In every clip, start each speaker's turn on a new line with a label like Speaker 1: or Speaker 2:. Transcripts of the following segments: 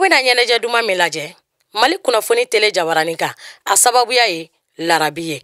Speaker 1: bɛna ɲɛnajɛ duman min lajɛ Mali kunnafoni tele jabaranin kan, a sababuya ye larabi ye.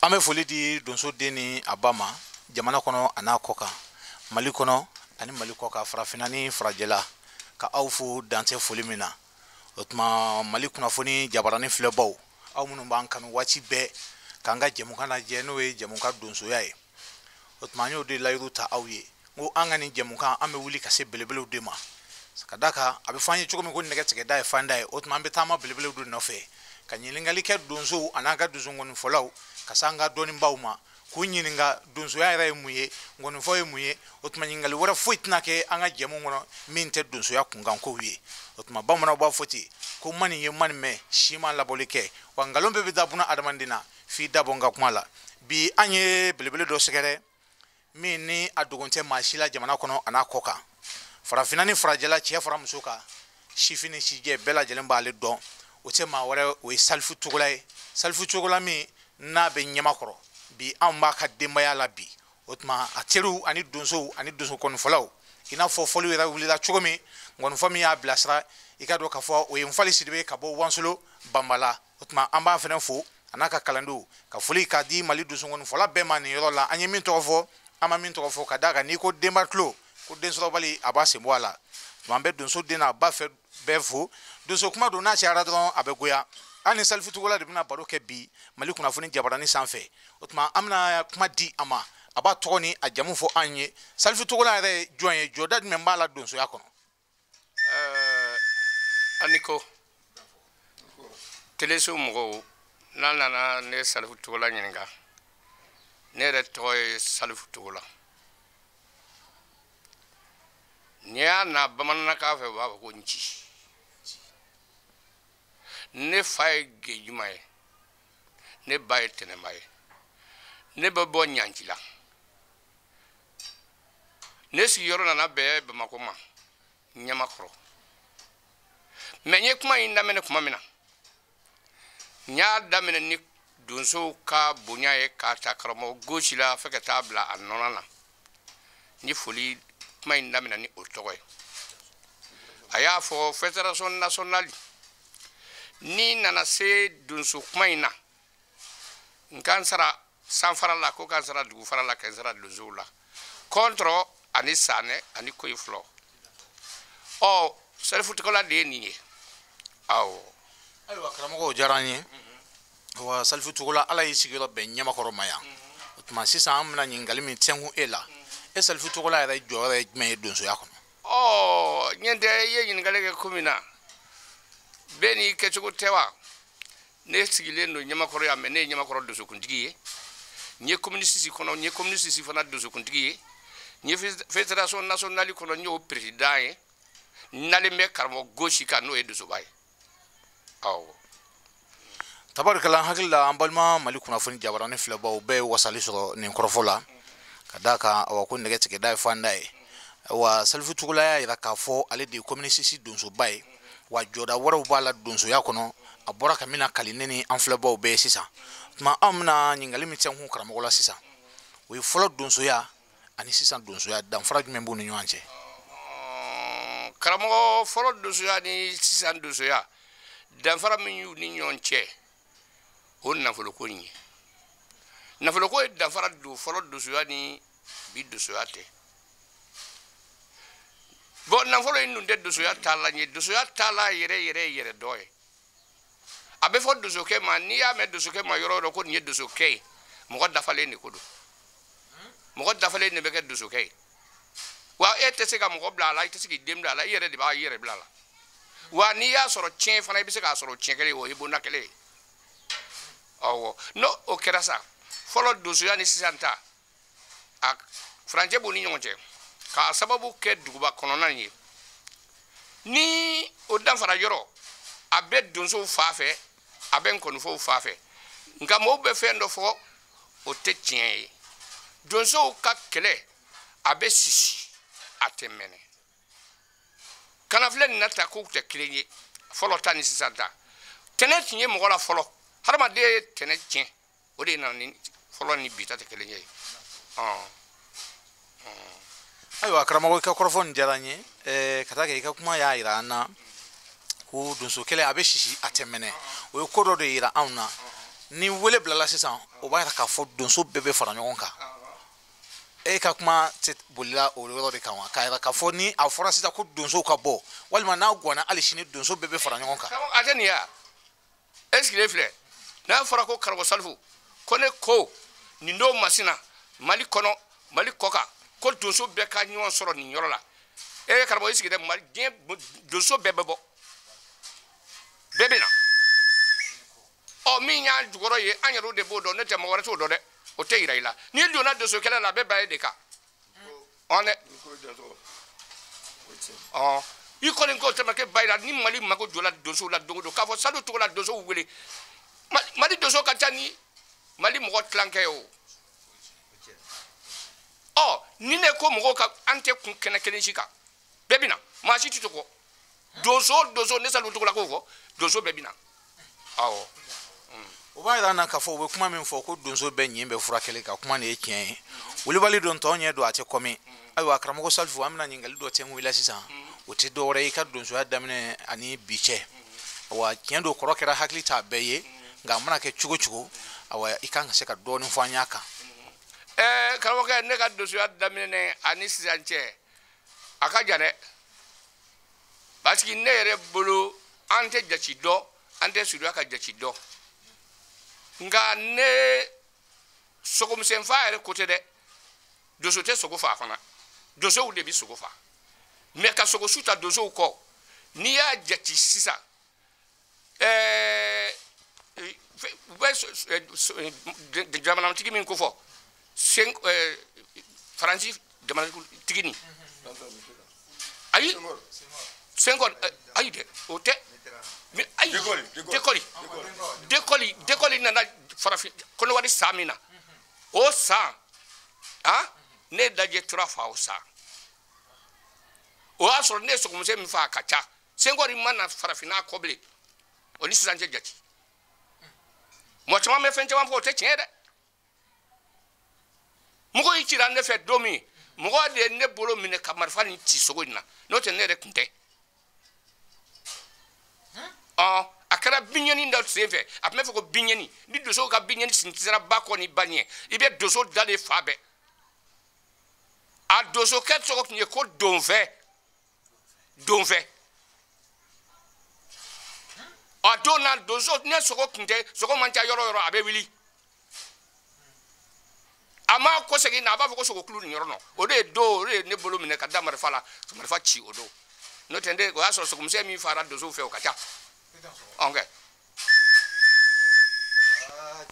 Speaker 2: An bɛ foli di donso den ni a ba ma jamana kɔnɔ a n'a kɔ kan, Mali kɔnɔ ani Mali kɔ kan, farafinna ni farajɛla, ka aw fo dantɛ foli min na. O tuma Mali kunnafoni jabaranin filɛbaw, aw minnu b'an kanu waati bɛɛ k'an ka jɛmukan lajɛ, n'o ye jɛmukan donsoya ye. O tuma an y'o de layiru ta aw ye, n ko an ka nin jɛmukan an bɛ wuli ka se belebelew de ma. Ka d'a kan a bɛ fɔ an ye cogo min ko nɛgɛ tigɛda ye fanda ye, o tuma an bɛ taama belebelew de nɔfɛ ka ɲininkali kɛ donsow an'an ka donsongɔnifɔlaw, ka se an ka dɔnnibaw ma, k'u ɲininka donsoya yɛrɛ ye mun ye, ngɔnifɔ ye mun ye. O tuma ɲininkali wɛrɛ foyi tɛna kɛ an ka jɛmu kɔnɔ min tɛ donsoya kunkankow ye. O tuma bamananw b'a fɔ ten ko mani ye mani mɛn, si ma labɔli kɛ, wa nkalon bɛɛ bɛ da buna adamaden na f'i da bɔ n ka kuma la. Bi an ye belebele dɔ sɛgɛrɛ min ni a dogon tɛ maa si la jamana kɔnɔ a n'a kɔ kan, farafinna ni farajɛla, cɛ fara muso kan, Sifin ni sijɛ bɛɛ lajɛlen b'ale dɔn. O tɛ maa wɛrɛ, o ye Salifu Togola ye. Salifu Togola min n'a bɛ Ɲamakɔrɔ bi, anw b'a ka denbaya la bi. O tuma a teriw ani donsow ani donso kɔnifɔlaw, i n'a fɔ fɔliw yɛrɛ wulila cogo min, nkɔnifɔ min y'a bilasira, i ka dɔn k'a fɔ o ye Nfali Sidibe ka bɔ Wansolo Banbala. O tuma an b'a fana fo a n'a ka kalandenw, ka foli k'a di Mali donso kɔnifɔla bɛɛ ma nin yɔrɔ la. An ye min tɔgɔ fɔ, an ma min tɔgɔ fɔ, ka d'a kan n'i ko denba tulo ko densɔrɔbali, a b'a sen bɔ a la. Tuma an bɛ donso den n'a ba fɛ bɛɛ fo. Donso kuma don, n'a cayara dɔrɔn a bɛ goya. An ni Salifu Togola de bɛna baro kɛ bi Mali kunnafoni jabarani sanfɛ. O tuma an bɛna kuma di a ma, a b'a tɔgɔ ni a jamu fɔ an ye. Salifu Togola yɛrɛ ye jɔn ye, jɔda jumɛn b'a la donsoya kɔnɔ?
Speaker 3: Ani ko teleso mɔgɔw, n'a nana ne Salifu Togola ɲininka, ne yɛrɛ tɔgɔ ye Salifu Togola. N'i y'a na bamanankan fɛ, u b'a fɔ ko Nci. Ne fa ye Gejuma ye, ne ba ye Tɛnɛba ye. Ne bɛ bɔ Ɲancila. Ne sigiyɔrɔ nana bɛn Bamakɔ ma, Ɲamakɔrɔ. Mɛ n ye kuma in daminɛ tuma min na, n y'a daminɛ ni donsow ka bonya ye, k'a ta karamɔgɔ gosi la fo ka taa bila a nɔnɔ na. N ye foli kuma in daminɛ ni o tɔgɔ ye. A y'a fɔ fédération nationale, n'i nana se donso kuma in na, n kan sara sanfara la, ko kan sara dugu fara la, kan sara donsow la, kɔntɔrɔ ani sanɛ ani koyi fɔlɔ. Ɔ Salifu Togola de ye nin ye. Awɔ.
Speaker 2: Ayiwa karamɔgɔ, o diyara an ye. Wa Salifu Togola, Ala y'i sigiyɔrɔ bɛn Ɲamakɔrɔ ma yan. O tuma sisan an bɛna ɲininkali min tɛnkun e la, e Salifu Togola yɛrɛ jɔyɔrɔ ye jumɛn ye donsoya kɔnɔ?
Speaker 3: Ɔ ɲɛ tɛ, i ye ɲininkali kɛ ko min na, bɛɛ n'i kɛcogo tɛ wa? Ne sigilen don Ɲamakɔrɔ yan, mɛ ne ye Ɲamakɔrɔ donsokuntigi ye. N ye commune 6 kɔnɔ, n ye commune 6 fana donsokuntigi ye. N ye fédération nationale kɔnɔ, n y'o président ye. N nalen bɛ karamɔgɔ gosi kan, n'o ye donsoba ye. Awɔ.
Speaker 2: Tabarikala, n hakili la an balima Mali kunnafoni jabarani filɛbaw bɛɛ ye wasali sɔrɔ nin kɔrɔfɔ la, ka d'a kan awa ko nɛgɛ tigɛda ye fanda ye. Wa Salifu Togola y'a yira k'a fɔ ale de ye commune 6 donsoba ye, wa jɔda wɛrɛw b'a la donsoya kɔnɔ, a bɔra ka min na kali ne ni an filɛbaw bɛɛ ye sisan. Tuma anw bɛna ɲininkali min tɛnkun karamɔgɔ la sisan, o ye fɔlɔ donsoya ani sisan donsoya, danfara jumɛn b'u ni ɲɔgɔn cɛ?
Speaker 3: Karamɔgɔ, fɔlɔ donsoya ni sisan donsoya, danfara min y'u ni ɲɔgɔn cɛ, o nafoloko in ye. Nafoloko ye danfara don fɔlɔ donsoya ni bi donsoya tɛ. Bɔn nafolo in dun tɛ donsoya taalan ye. Donsoya taalan yɛrɛ yɛrɛ yɛrɛ dɔ ye. A bɛ fɔ donsokɛ ma, n'i y'a mɛn donsokɛ ma yɔrɔ o yɔrɔ ko nin ye donsokɛ ye, mɔgɔ dafalen de ko don. Mɔgɔ dafalen de bɛ kɛ donsokɛ ye. Wa e tɛ se ka mɔgɔ bila a la, i tɛ se k'i den bila a la, i yɛrɛ de b'a yɛrɛ bila a la. Wa n'i y'a sɔrɔ tiɲɛ fana, i bɛ se k'a sɔrɔ tiɲɛ kelen ye, o ye bonda kelen ye. Awɔ, n'o o kɛra sa, fɔlɔ donsoya ni sisan ta, a furancɛ b'u ni ɲɔgɔn cɛ, k'a sababu kɛ duguba kɔnɔna ye. Ni o danfara yɔrɔ, a bɛ donsow fa fɛ, a bɛ nkɔnifɔw fa fɛ. Nka mɔgɔw bɛ fɛn dɔ fɔ, o tɛ tiɲɛ ye. Donsow ka kɛlɛ, a bɛ sisi, a tɛ mɛnɛ. Kanafilɛ nin na ta k'u tɛ kelen ye, fɔlɔ ta ni sisan ta. Tɛnɛ tun ye mɔgɔ la fɔlɔ, hadamaden ye tɛnɛ tiɲɛ, o de nana ni fɔlɔ ni bi ta tɛ kelen ye.
Speaker 2: Ayiwa karamɔgɔ, i ka kɔrɔfɔ nin diyara n ye. Ka taa kɛ i ka kuma y'a yira an na ko donso kɛlɛ a bɛ sisi, a tɛ mɛnɛ. O ye ko dɔ de yira anw na. Ni wele bilala sisan, o b'a yira k'a fɔ donso bɛɛ bɛ fara ɲɔgɔn kan. E ka kuma tɛ bolila o yɔrɔ de kan wa? K'a yira k'a fɔ ni a fɔra sisan ko donsow ka bɔ, walima n'a gwanna hali sini donso bɛɛ bɛ fara ɲɔgɔn kan.
Speaker 3: A tɛ nin ye wa? E sigilen filɛ, n'a fɔra ko karamɔgɔ Salifu ko ne ko nin don masina Mali kɔnɔ, Mali kɔ kan, ko donso bɛɛ ka ɲɔgɔn sɔrɔ nin yɔrɔ la. E karamɔgɔ, i sigilen Mali diɲɛ donso bɛɛ bɛ bɔ, bɛɛ bɛ na. Ɔ min y'an jukɔrɔ ye, an yɛrɛw de b'o dɔn, ne tɛ mɔgɔ wɛrɛ t'o dɔn dɛ. O tɛ yira i la. N'i donna donso kɛlɛ la, a bɛ ban e de kan. Ɔn dɛ. Ɔ i kɔni k'o tɛmɛ kɛ ba i la, ni Mali mako jɔla donsow la don o don, k'a fɔ Salifu Togola donsow wele. Mali donso ka ca ni Mali mɔgɔ tilankɛ ye o. Ɔ ni ne ko mɔgɔw ka an tɛ kun kɛnɛ kelen si kan, bɛɛ bɛ na, maa si tɛ to kɔ. Donso o donso ne Salifu Togola k'o fɔ, donso bɛɛ bɛ na. Awɔ.
Speaker 2: O b'a yira an na k'a fɔ u bɛ kuma min fɔ ko donso bɛɛ ɲin bɛ furakɛli kan, kuma nin ye tiɲɛ ye. Wulibali don tɔw ɲɛ don a tɛ kɔmi. Ayiwa karamɔgɔ Salifu, an bɛna ɲininkali dɔ tɛnku i la sisan. O tɛ dɔwɛrɛ ye i ka donsoya daminɛ ani bi cɛ. Awa tiɲɛ don kɔrɔ kɛra hakili t'a bɛɛ ye, nka a mana kɛ cogo cogo, awa i kan ka se ka dɔɔnin fɔ an y'a kan.
Speaker 3: Karamɔgɔkɛ, ne ka donsoya daminɛ ani sisan cɛ a ka jan dɛ, parce que ne yɛrɛ bolo an tɛ jate dɔn, an tɛ surunya ka jate dɔn, nka ne sogomisɛnfa yɛrɛ ko tɛ dɛ, donso tɛ sogo faa fana, donsow de bɛ sogo faa, mɛ ka sogo su ta donsow kɔ, n'i y'a jate sisan u bɛ jamanatigi min ko fɔ Faransi jamanatigi nin, ayi Senghor, ayi dɛ o tɛ, ayi De Gaulle nana farafin Kɔnɔwari san min na, o san ne lajɛ tura fa o san, o y'a sɔrɔ ne ye sogomisɛn min faa a ka ca. Senghor ma na farafinna kɔ bilen, o ni sisan cɛ jate. Mɔgɔ caman bɛ fɛn caman fɔ o tɛ tiɲɛ dɛ. Mɔgɔ y'i cira ne fɛ don min, mɔgɔ de ye ne bolo minɛ ka marifa nin ci sogo in na, n'o tɛ ne yɛrɛ tun tɛ. A kɛra biɲɛni dɔ sen fɛ, a tun bɛ fɔ ko biɲɛni, ni donsow ka biɲɛni sin sera ba kɔ ni ba ɲɛ, i bɛ donso dalen fa bɛɛ. A donsokɛ tɔgɔ tun ye ko Donfɛ, Donfɛ. A don na donso ne sogo tun tɛ, sogo man ca yɔrɔ o yɔrɔ a bɛ wuli. A ma kɔsegin na, a b'a fɔ ko sogokulu nin yɔrɔ nɔ, o de ye don, o de ye ne bolo minɛ ka da marifa la, marifa ci o don. N'o tɛ ne, o y'a sɔrɔ sogomisɛn min fara donsow fɛ o ka ca. Ɔnkɛ.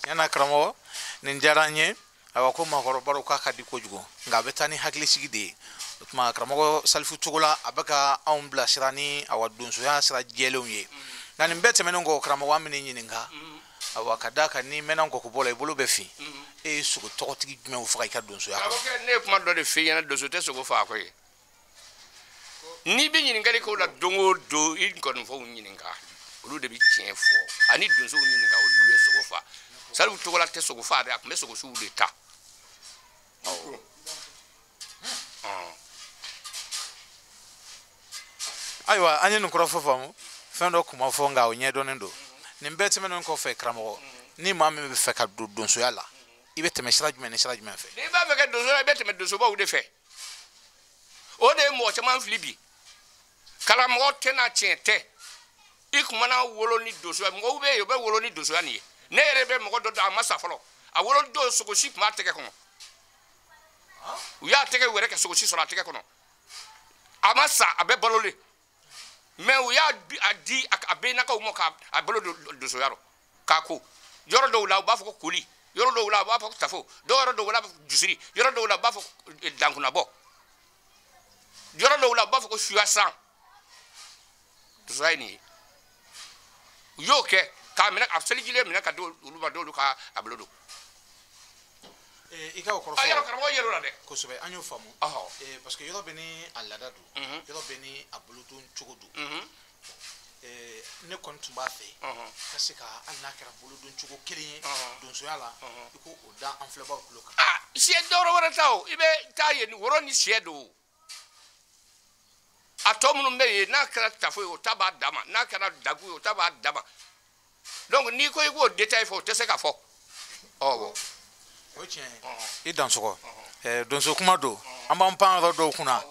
Speaker 2: Tiɲɛ na karamɔgɔ, nin diyara n ye. Ayiwa ko maakɔrɔbaw k'a ka di kojugu, nka a bɛ taa ni hakilisigi de ye. O tuma karamɔgɔ Salifu Togola a bɛ ka anw bilasira ni awa donsoya sira jɛlenw ye. Nka nin bɛɛ tɛmɛnen kɔ karamɔgɔ, an bɛ n'i ɲininka. Awa ka d'a kan n'i mɛnna nkɔkubɔ la i bolo bɛ fin. E ye sogo tɔgɔtigi jumɛnw faga i ka donsoya kɔnɔ?
Speaker 3: Karamɔgɔkɛ, ne ye kuma dɔ de f'i ɲɛna, donso tɛ sogo faga koyi. N'i bɛ ɲininkali k'o la don o don, i nkɔnifɔw ɲininka, olu de bɛ tiɲɛ fɔ, ani donsow ɲininka, olu de ye sogo faga. Salifu Togola tɛ sogo faga dɛ, a tun bɛ sogosiw de ta.
Speaker 2: Ayiwa an ye nin kɔrɔfɔ faamu, fɛn dɔ kuma fɔ nka o ɲɛdɔnnen don. Nin bɛɛ tɛmɛnen kɔfɛ karamɔgɔ, ni maa min bɛ fɛ ka don donsoya la, i bɛ tɛmɛ sira jumɛn ni sira jumɛn fɛ?
Speaker 3: N'i b'a fɛ ka donsoya la, i bɛ tɛmɛ donsobaw de fɛ. O de ye mɔgɔ caman fili bi. Karamɔgɔ tɛna tiɲɛ tɛ. I kun mana wolo ni donsoya, mɔgɔw bɛ yen u bɛ wolo ni donsoya nin ye. Ne yɛrɛ bɛ mɔgɔ dɔ dɔn, a ma sa fɔlɔ. A wolo don sogosi tun b'a tɛgɛ kɔnɔ. U y'a tɛgɛ wɛrɛ kɛ sogosi sɔrɔ a tɛgɛ kɔnɔ. A ma sa, a bɛ balolen. Mais u y'a di a bɛnakaw ma k'a bolo don donsoya rɔ k'a ko. Yɔrɔ dɔw la u b'a fɔ ko koli, yɔrɔ dɔw la u b'a fɔ ko tafo, yɔrɔ dɔw la u b'a fɔ ko jusiri, yɔrɔ dɔw la u b'a fɔ ko dankunnabɔ, yɔrɔ dɔw la u b'a fɔ ko suyasan. Donsoya ye nin ye. U y'o kɛ k'a minɛ, a selijilen minɛ ka di olu ma, d'olu ka a bolo don.
Speaker 2: I ka o kɔrɔfɔ.
Speaker 3: A yɔrɔ karamɔgɔ yɛrɛ la dɛ.
Speaker 2: Kosɛbɛ, an y'o faamu. Parce que yɔrɔ bɛ ni a laada don, yɔrɔ bɛ ni a bolodon cogo don. Ne kɔni tun b'a fɛ ka se ka hali n'a kɛra bolodon cogo kelen ye donsoya la, i ko o da an filɛbaw tulo kan.
Speaker 3: Sɛ dɔwɛrɛ wɛrɛ ta o, i bɛ taa yen woro ni sɛ don. A tɔ minnu bɛ yen n'a kɛra tafo ye o ta b'a dama, n'a kɛra dagu ye o ta b'a dama. Donc n'i ko i k'o détail fɔ o tɛ se ka fɔ. Ɔwɔ.
Speaker 2: O tiɲɛ ye. I dansɔgɔ. Donso kuma don, an b'an pan yɔrɔ dɔw kunna.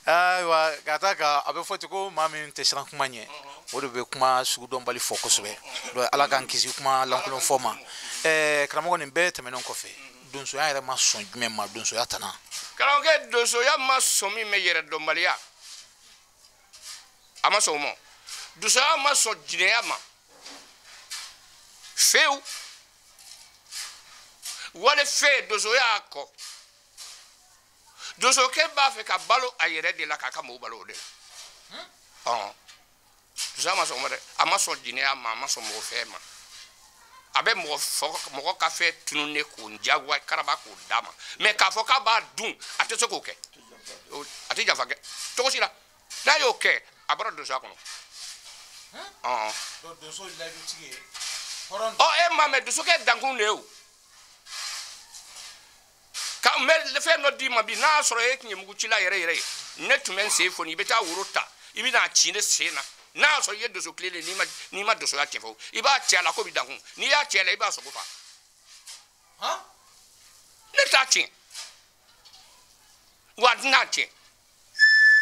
Speaker 2: Ayiwa ka taa kan a bɛ fɔ ten ko maa min tɛ siran kuma ɲɛ, o de bɛ kuma sugudɔnbali fɔ kosɛbɛ. Donc ala k'an kisi kuma lankolon fɔ ma. Karamɔgɔ, nin bɛɛ tɛmɛnen kɔfɛ, donsoya yɛrɛ ma sɔn jumɛn ma, donsoya tana?
Speaker 3: Karamɔgɔkɛ, donsoya ma sɔn min bɛ yɛrɛdɔnbaliya, a ma sɔn o ma. Donsoya ma sɔn jinɛya ma fewu. Wale fɛn donsoya y'a kɔ. Donsokɛ b'a fɛ ka balo a yɛrɛ de la, k'a ka mɔgɔw balo o de la. Donsoya ma sɔn o ma dɛ, a ma sɔn jinɛya ma, a ma sɔn mɔgɔ fɛn ma. A bɛ mɔgɔ ka fɛn tununnen k'o diyagoya karaba k'o d'a ma, mɛ k'a fɔ k'a b'a dun, a tɛ se k'o kɛ, a tɛ janfa kɛ cogo si la. N'a y'o kɛ a bɔra donsoya kɔnɔ.
Speaker 2: Donc donso ye layidutigi ye hɔrɔn.
Speaker 3: Ɔ e m'a mɛn donsokɛ dankun de ye o. Ka n bɛ fɛn dɔ d'i ma bi n'a y'a sɔrɔ e tun ye mugucila yɛrɛ yɛrɛ ye ne tun bɛ n sen foni i bɛ taa woro ta i bɛ n'a ci ne sen na n'a y'a sɔrɔ i ye donso tilennen n'i ma donsoya cɛ fɔ i b'a cɛ a la ko bi dankun n'i y'a cɛ a la i b'a sogo fa. Ne t'a tiɲɛ wa a tɛna tiɲɛ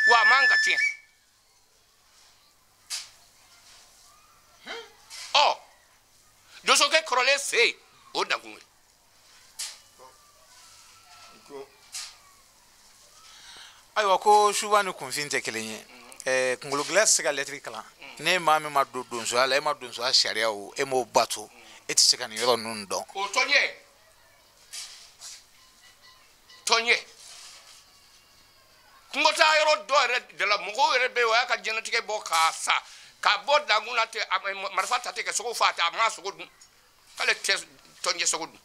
Speaker 3: wa a man ka tiɲɛ. Ɔ donsokɛ kɔrɔlen sen o dankun ye.
Speaker 2: Ayiwa ko suba ni kunfin tɛ kelen ye. Kunkolo gɛlɛya tɛ se ka lɛtiri kalan. Ne maa min ma don donsoya la e ma donsoya sariya o e m'o bato e tɛ se ka nin yɔrɔ ninnu dɔn.
Speaker 3: O tɔnɲɛ tɔnɲɛ kungo taa yɔrɔ dɔ yɛrɛ de la mɔgɔw yɛrɛ bɛ yen o y'a ka diɲɛlatigɛ bɔ k'a sa k'a bɔ dankun na ten marifa ta ten ka sogo fa ten a ma sogo dun k'ale tɛ tɔnjɛ sogo dun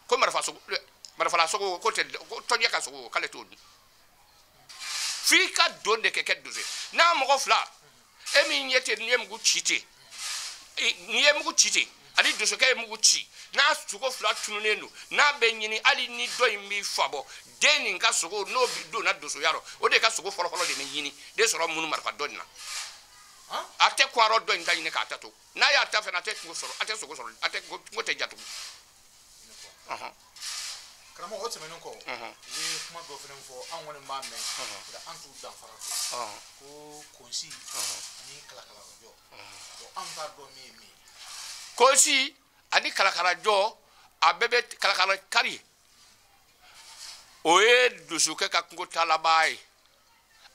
Speaker 3: ko marifa sogo marifala sogo ko tɛ tɔnjɛ ka sogo k'ale t'o dun f'i ka don de kɛ donso ye n'a mɔgɔ fila e min ɲɛ ten n'i ye mugu ci ten n'i ye mugu ci ten ani donsokɛ ye mugu ci n'a sogo fila tununnen don n'a bɛ ɲini hali ni dɔ in b'i fa bɔ den nin ka sogo n'o donna donsoya rɔ o de ka sogo fɔlɔfɔlɔ de bɛ ɲini den sɔrɔ minnu marifa dɔ nin na a tɛ kɔrɔ dɔ in ta ɲini k'a ta to n'a y'a ta fana a tɛ kungo sɔrɔ a tɛ sogo sɔrɔ a tɛ kungo tɛ ja tugun.
Speaker 2: Karamɔgɔ o tɛmɛnen kɔ u ye kuma dɔ fana fɔ an kɔni b'a mɛn nka an t'u danfara dɔn ko konsi ani kalakalajɔ an t'a dɔn min ye min ye.
Speaker 3: Konsi ani kalakalajɔ a bɛɛ bɛ kalakala kari o ye donsokɛ ka kungo taalaba ye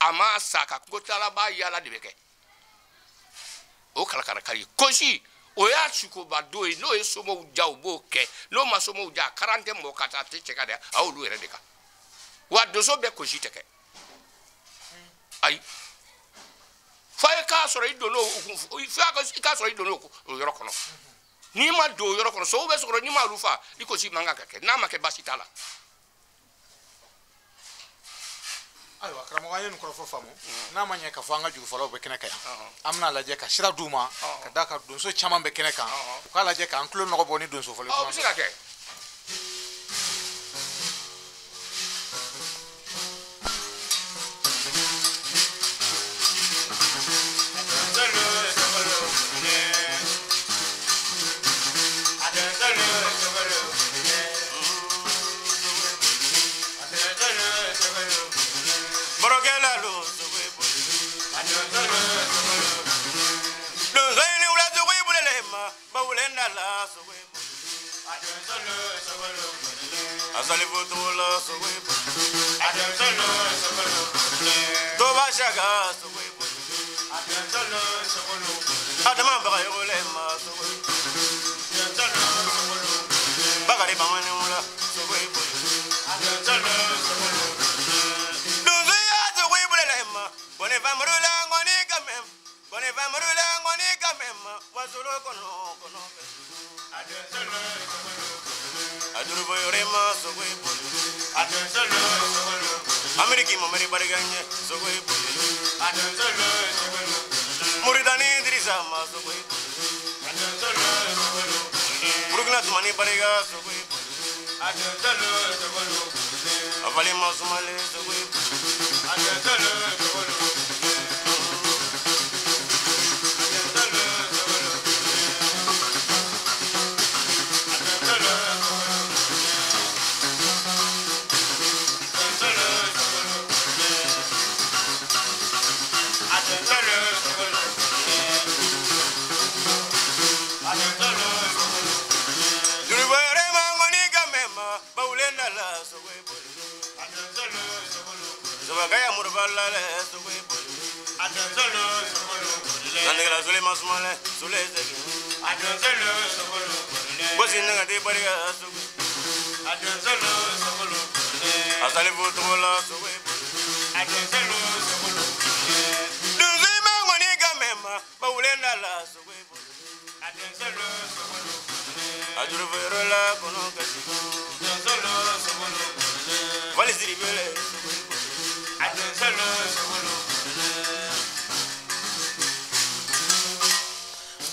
Speaker 3: a ma sa ka kungo taalaba yaala de bɛ kɛ o kalakala kari konsi o y'a sukoba dɔ ye n'o ye somɔgɔw ja o b'o kɛ n'o ma somɔgɔw ja a karan tɛ mɔgɔ ka taa a tɛ cɛ ka dɛ a y'olu yɛrɛ de kan wa donso bɛɛ konsi tɛ kɛ ayi f'a ye k'a sɔrɔ i donn'o f'a k'a sɔrɔ i donn'o yɔrɔ kɔnɔ n'i ma don o yɔrɔ kɔnɔ sow bɛ sɔrɔ n'i ma olu fa i konsi man kan ka kɛ n'a ma kɛ baasi t'a la.
Speaker 2: Ayiwa karamɔgɔ an ye nin kɔrɔfɔ faamu n'a ma ɲɛ k'a fɔ an ka jurufɔlaw bɛ kɛnɛ kan yan an bɛna lajɛ ka sira d'u ma ka d'a kan donso caman bɛ kɛnɛ kan u k'a lajɛ k'an tulo nɔgɔ bɔ ni donso fɔli kuma.
Speaker 3: O bɛ se ka kɛ.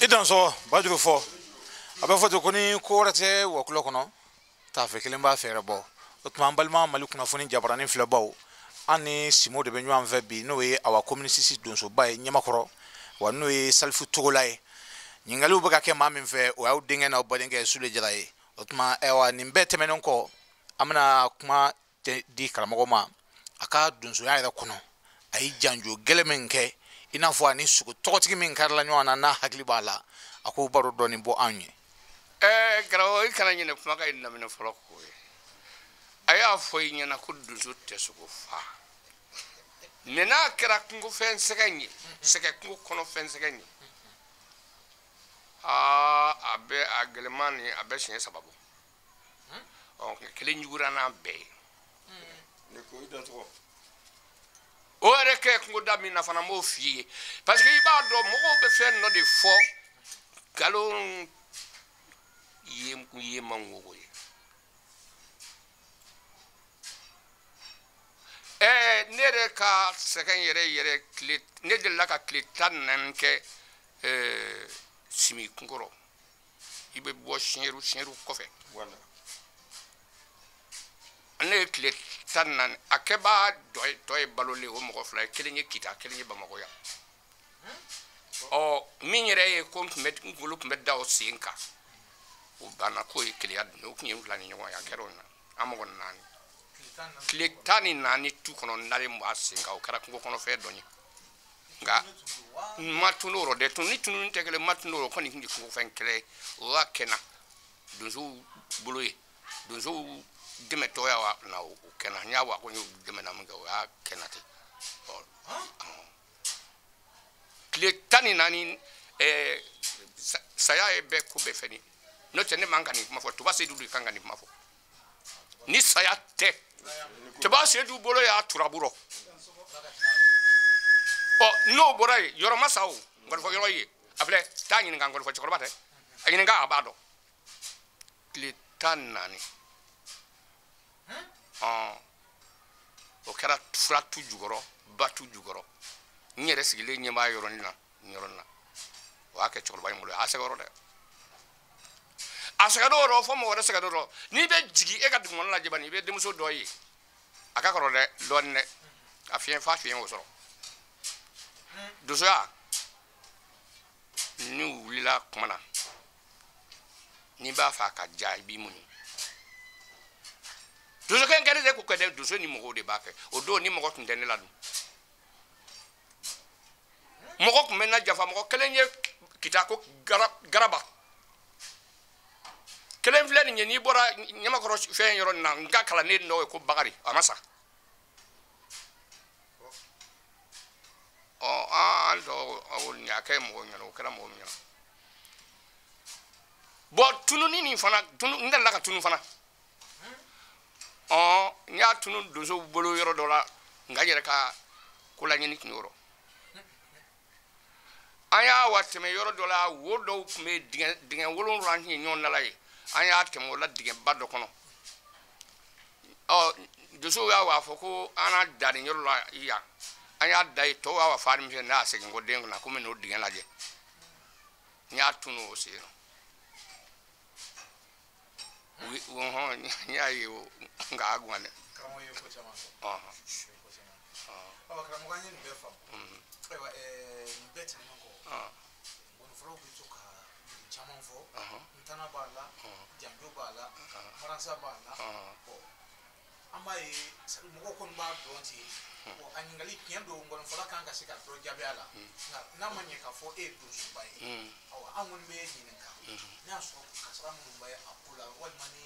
Speaker 2: I danso Bajuru fɔ a bɛ fɔ ten ko ni ko wɛrɛ tɛ wɔkulɔ kɔnɔ taafe kelen b'a fɛɛrɛ bɔ. O tuma an balima Mali kunnafoni jabaranin filɛbaw, an ni Simo de bɛ ɲɔgɔn fɛ bi, n'o ye awa commune 6 donsoba ye Ɲamakɔrɔ, wa n'o ye Salifu Togola ye. Ɲininkaliw bɛ ka kɛ maa min fɛ, o y'aw denkɛ n'aw badenkɛ Sule Jara ye. O tuma ayiwa nin bɛɛ tɛmɛnen kɔ, an bɛna kuma di karamɔgɔ ma a ka donsoya yɛrɛ kɔnɔ. A ye janjo gɛlɛn min kɛ, i n'a fɔ ani sogo tɔgɔtigi min karila ɲɔgɔn na, n'a hakili b'a la, a k'o baro dɔɔni bɔ anw ye.
Speaker 3: Karamɔgɔ, i kana ɲinɛ kumakan in daminɛ fɔlɔ k'o ye. A y'a fɔ i ɲɛna ko donso tɛ sogo fa. Mɛ n'a kɛra kungo fɛn sɛgɛn ye, sɛgɛ kungo kɔnɔ fɛn sɛgɛn ye, aa a bɛ a gɛlɛman ni a bɛ siɲɛ 3 bɔ. Ɔ kelen jugura n'a bɛɛ ye. O yɛrɛ kɛ kungoda min na fana, n b'o f'i ye, parce que i b'a dɔn mɔgɔw bɛ fɛn dɔ de fɔ, nkalon ye man gogo ye. Ne yɛrɛ ka sɛgɛn yɛrɛ yɛrɛ tile, ne delila ka tile 14 kɛ Simi kunkɔrɔ. I bɛ bɔ siɲɛru kɔfɛ. Ne ye tile 14, a kɛbaa tɔ ye balolen, o mɔgɔ 2 ye, kelen ye Kita, kelen ye Bamakɔ yan. Ɔ min yɛrɛ ye ko n tun bɛ n kunkolo tun bɛ da o sen kan, o banna k'o ye keleya dun, o tun ye n fila ni ɲɔgɔn ye, a kɛra o na, an mɔgɔ 4. Tile 14 tu kɔnɔ n dalen b'a sen kan, o kɛra kungo kɔnɔfɛn dɔ ye. Nka n ma tunu o rɔ dɛ, ni tununi tɛ kelen, n ma tunu o rɔ, kɔni tun ye kungofɛn kɛlɛ ye, o y'a kɛ n na donsow bolo ye, donsow dɛmɛtɔ y'a na o kɛ n na, n y'a wa ko n y'o dɛmɛ na min kɛ, o y'a kɛ n na ten. Tile 14, saya ye bɛɛ ko bɛɛ fɛn ye, n'o tɛ ne man ka nin kuma fɔ, Tuba Seyidu de kan ka nin kuma fɔ. Ni saya tɛ, Tuba Seyidu bolo y'a turabu rɔ. Ɔ n'o bɔra yen, yɔrɔ ma sa o, nkɔnifɔ yɔrɔ ye, a filɛ, taa ɲininka nkɔnifɔ cɛkɔrɔba tɛ, a ɲininka a b'a dɔn. Tile 14, o kɛra fura tu jukɔrɔ, ba tu jukɔrɔ. N yɛrɛ sigilen ɲɛ b'a yɔrɔnin na, nin yɔrɔnin na. O y'a kɛ cɛkɔrɔba in bolo, a y'a sɛgɛn yɔrɔ dɛ. A sɛgɛn dɔw rɔ, fɔ mɔgɔ wɛrɛ sɛgɛn dɔw rɔ. N'i bɛ jigin e ka dugumana lajɛ bani, i bɛ denmuso dɔ ye. A ka kɔrɔ dɛ, dɔɔnin dɛ. A fiɲɛ f'a fiɲɛ o sɔrɔ. Donsoya, n'u wulila kuma na, n'i b'a fɛ a ka ja, i b'i muɲu. Donsokɛ kɛlen tɛ k'o kɛ dɛ, donso ni mɔgɔw de b'a kɛ. O don ni mɔgɔ tun tɛ ne la dun. Mɔgɔ tun bɛ n na jafa, mɔgɔ kelen ye Kita ko garaba. Kelen filɛ nin ye, n'i bɔra Ɲamakɔrɔ fɛn yɔrɔ nin na, n ka kalanden dɔ ye ko Bakari, a ma sa. Ɔ an tɔ o nin a kɛ mɔgɔ ɲɛna, o kɛra mɔgɔ min ɲɛna. Bɔn tununi nin fana, n delila ka tunu fana. Ɔ n y'a tunu donsow bolo yɔrɔ dɔ la, nka n yɛrɛ ka kolaɲini tun y'o rɔ. An y'a wa tɛmɛ yɔrɔ dɔ la, wo dɔw tun bɛ dingɛ 7 tun ye ɲɔgɔn dala ye. An y'a tɛmɛ o la dingɛba dɔ kɔnɔ. Ɔ donsow y'a wa fɔ ko an na da nin yɔrɔ la yan. An y'a da yen, tɔw y'a wa fɔ min fɛ, ne y'a segin ko den kunna ko n bɛ n'o dingɛ lajɛ. N y'a tunu o sen na. N y'a ye o, nka a guwan dɛ.
Speaker 2: Karamɔgɔ ye ko caman fɔ. Karamɔgɔ, an ye nin bɛɛ faamu. Ayiwa, nin bɛɛ tɛmɛnen kɔ, ngɔnifɔlaw bɛ to ka nin caman fɔ. Ntana b'a la, janjo b'a la, maransa b'a la. An b'a ye mɔgɔw kɔni b'a dɔn ten. A ɲininkali tiɲɛ don, ngɔnifɔla kan ka se ka dɔ jaabi a la. Nka n'a ma ɲɛ k'a fɔ e ye donsoba ye, awa an kɔni bɛ ɲininka n'a y'a sɔrɔ kasara minnu bɛ a ko la, walima ni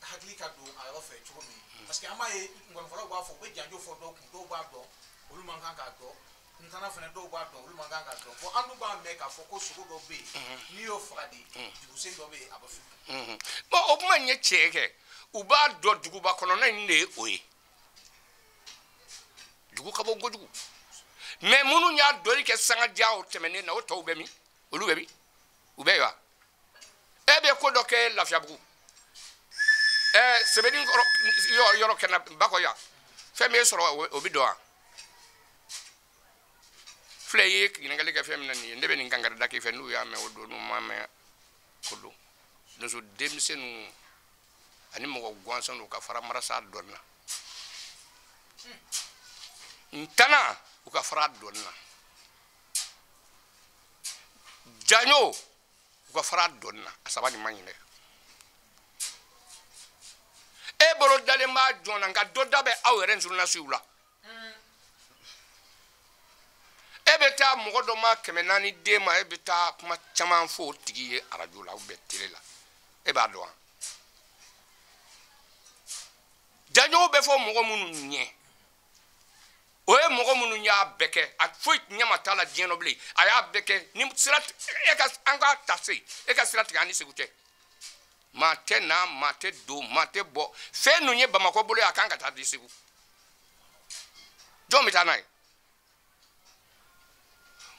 Speaker 2: hakili ka don a yɔrɔ fɛ cogo min. Parce que an b'a ye ngɔnifɔlaw b'a fɔ, u bɛ janjo fɔ dɔw kun, dɔw b'a dɔn, olu man kan k'a dɔn. Ntana fana dɔw b'a dɔn, olu man kan k'a dɔn. Bon an dun b'a mɛn k'a fɔ ko sogo dɔ bɛ yen, n'i y'o faga de, dugusen dɔ bɛ yen, a bɛ fili.
Speaker 3: Bon o kuma in ye tiɲɛ kɛ, u b'a dɔn duguba kɔnɔna in de ye o ye. Dugu ka bon kojugu. Mɛ minnu y'a dɔnni kɛ sangaja o tɛmɛnen na, o tɔw bɛ min? Olu bɛ min? U bɛ yen wa? E bɛ ko dɔ kɛ Lafiyabugu. Sɛbɛnni kɔrɔ yɔrɔ kɛnɛ Bakɔ yan. Fɛn min sɔrɔ o bɛ dɔn wa? Filɛ i ye ɲininkali kɛ fɛn min na nin ye, ne bɛ nin kankari da k'i fɛ, n'u y'a mɛn o don, n'u m'a mɛn o don. Donso denmisɛnninw ani mɔgɔ gansanw ka fara marasa dɔnni na. Ntana u ka fara dɔnni na. Jaɲo u ka fara dɔnni na. A saba nin man ɲi dɛ. E bolo dalen b'a jɔn na, nka dɔ da bɛ aw yɛrɛ nsurunasiw la. E bɛ taa mɔgɔ dɔ ma 400 den ma, e bɛ taa kuma caman fɔ o tigi ye arajo la ou bien télé la. E b'a dɔn wa? Jaɲo bɛ fɔ mɔgɔ minnu ɲɛ, o ye mɔgɔ minnu y'a bɛɛ kɛ, a foyi ɲɛ ma t'a la diɲɛ nɔ bilen, a y'a bɛɛ kɛ ni sira e ka an ka ta se e ka sira tigɛ an ni Segu cɛ. Maa tɛ na, maa tɛ don, maa tɛ bɔ. Fɛn ninnu ye Bamakɔ bolo ye, a kan ka taa di Segu. Jɔn bɛ taa n'a ye?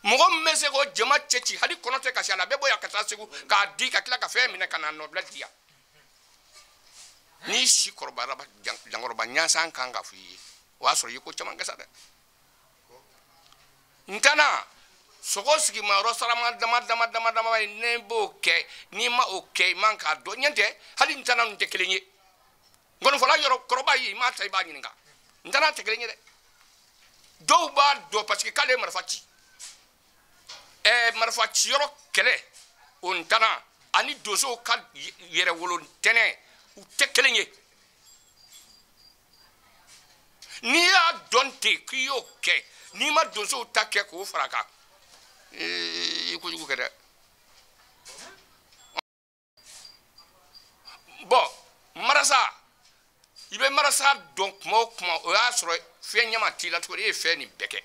Speaker 3: Mɔgɔ min bɛ se k'o jama cɛ ci, hali kɔnɔ tɛ kasi a la, a bɛ bɔ yan ka taa Segu k'a di, ka tila ka fɛn minɛ ka na nɔbila di yan. N'i si kɔrɔbayara, jankɔrɔba ɲansan kan ka f'i ye, o y'a sɔrɔ i ye ko caman kɛ sa dɛ. N tana sogo sigimayɔrɔ sarama dama dama dama dama ye, ne b'o kɛ, n'i ma o kɛ i man k'a dɔn. Ɲɛ tɛ, hali n tana ninnu tɛ kelen ye. Ngɔnifɔla yɔrɔ kɔrɔba ye, i m'a ta i b'a ɲininka. N tana tɛ kelen ye dɛ. Dɔw b'a dɔn parce que k'ale ye marifa ci. Marifa ciyɔrɔ kɛlɛ o n tana ani donsow ka yɛrɛwolo ntɛnɛn u tɛ kelen ye. N'i y'a dɔn ten k'i y'o kɛ, n'i ma donsow ta kɛ k'o fara kan, i kojugu kɛ dɛ. Bɔn marasa, i bɛ marasa dɔn kuma o kuma, o y'a sɔrɔ fɛn ɲɛma t'i la tuguni, e ye fɛn nin bɛɛ kɛ.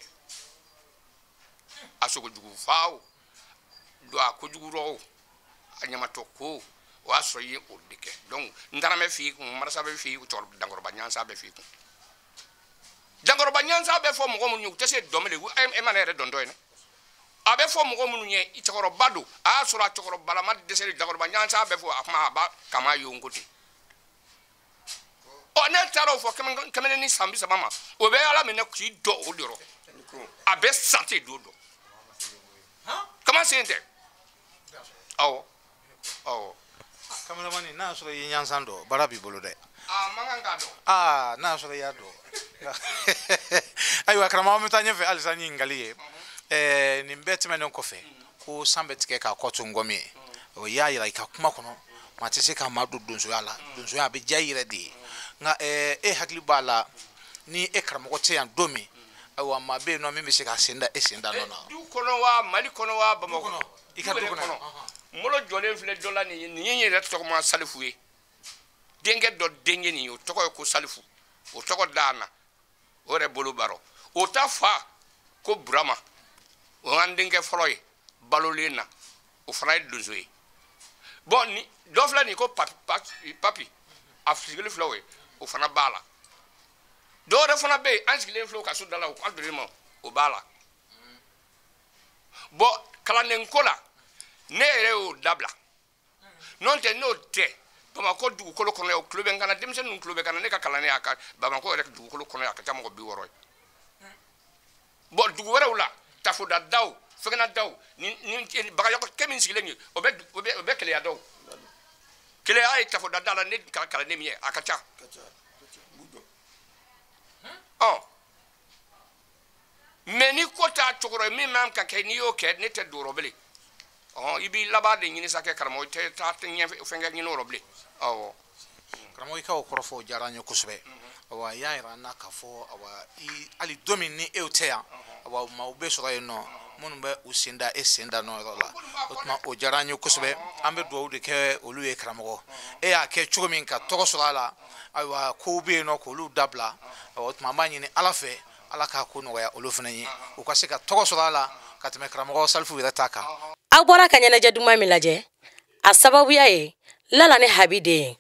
Speaker 3: A sogojugu fa o, don a kojugu rɔ o, a ɲamatɔ ko, o y'a sɔrɔ i ye o de kɛ. Donc n taara bɛ f'i kun, marasa bɛ f'i kun, dankɔrɔba ɲansa bɛ f'i kun. Dankɔrɔba ɲansa bɛ fɔ mɔgɔ minnu ye, u tɛ se dɔn bilen, e ma ne yɛrɛ dɔn dɔ ye dɛ. A bɛ fɔ mɔgɔ minnu ye, cɛkɔrɔba don, a y'a sɔrɔ a cɛkɔrɔbalama dɛsɛlen, dankɔrɔba ɲansa bɛ fɔ a kuma a b'a kama yonko ten. Ɔ ne taara o fɔ kɛmɛ ni san 30 ma, o bɛ Ala minɛ k'i dɔn o de rɔ. A bɛ sa ten don dɔ. Kama sen tɛ. Awɔ. Awɔ.
Speaker 2: Kameramani, n'a y'a sɔrɔ i ye ɲansan dɔn, baara b'i bolo dɛ.
Speaker 3: A man kan k'a dɔn.
Speaker 2: Aa, n'a y'a sɔrɔ i y'a dɔn. Ayiwa karamɔgɔ, an bɛ taa ɲɛfɛ halisa ni ɲininkali ye. Nin bɛɛ tɛmɛnen kɔfɛ, ko san bɛ tigɛ k'a kɔ to ngɔmi ye. O y'a yira i ka kuma kɔnɔ, maa tɛ se ka maa don donsoya la. Donsoya a bɛ diya i yɛrɛ de ye. Nka e hakili b'a la ni e karamɔgɔ tɛ yan don min, ayiwa maa bɛ yen nɔ min bɛ se k'a sen da e sen da nɔ na.
Speaker 3: Du kɔnɔ wa, Mali kɔnɔ wa, Bamakɔ
Speaker 2: kɔnɔ. I ka du kɔnɔ.
Speaker 3: N bolo jɔlen filɛ dɔ la nin ye, nin ye n yɛrɛ tɔgɔma Salifu ye. Denkɛ dɔ den ye nin ye, o tɔgɔ ye ko Salifu. O tɔgɔ da na, o yɛrɛ bolo baro. O ta fa ko Burama, o y'an denkɛ fɔlɔ ye balolen na, o fana ye donso ye. Bɔn ni dɔ filɛ nin ye ko papi, a sigilen filɛ o ye, o fana b'a la. Dɔw wɛrɛ fana bɛ yen, an sigilen filɛ o ka so da la, o an donnen ma, o b'a la. Bɔn kalanden ko la, ne yɛrɛ y'o dabila. N'o tɛ, n'o tɛ, Bamakɔ dugukolo kɔnɔ yan, o tulo bɛ n kan na, denmisɛnnin ninnu tulo bɛ n kan na, ne ka kalanden y'a ka Bamakɔ yɛrɛ dugukolo kɔnɔ yan, a ka ca mɔgɔ 60 ye. Bɔn dugu wɛrɛw la, Tafoda daw, Fɛgɛna daw, ni Bagayɔkɔ kɛ min sigilen ye, o bɛ Keleya daw. Keleya ye Tafoda da la, ne ka kalanden min ye, a ka ca. Ɔ mɛ ni ko t'a cogo rɔ, min man ka kɛ, n'i y'o kɛ, ne tɛ don o rɔ bilen. I b'i laban de ɲini sa kɛ karamɔgɔ, i tɛ taa ɲɛfɛ fɛn kɛ ɲini o rɔ bilen. Awɔ.
Speaker 2: Karamɔgɔ, i ka o kɔrɔfɔ o diyara an ye kosɛbɛ. Awa i y'a yira an na k'a fɔ awa i hali don min ni e tɛ yan, awa maaw bɛ sɔrɔ yen nɔ minnu bɛ u sen da e sen da nɔ yɔrɔ la. O tuma o diyara an ye kosɛbɛ. An bɛ dugawu de kɛ olu ye karamɔgɔ. E y'a kɛ cogo min ka tɔgɔ sɔrɔ a la, ayiwa kow bɛ yen nɔ k'olu dabila. Awa o tuma an b'a ɲini Ala fɛ, Ala k'a ko nɔgɔya olu fana ye, u ka se ka tɔgɔ sɔrɔ a la ka tɛmɛ karamɔgɔ Salifu yɛrɛ ta kan.
Speaker 1: Aw bɔra ka ɲɛnajɛ duman min lajɛ, a sababuya ye Lala ni Habi den ye.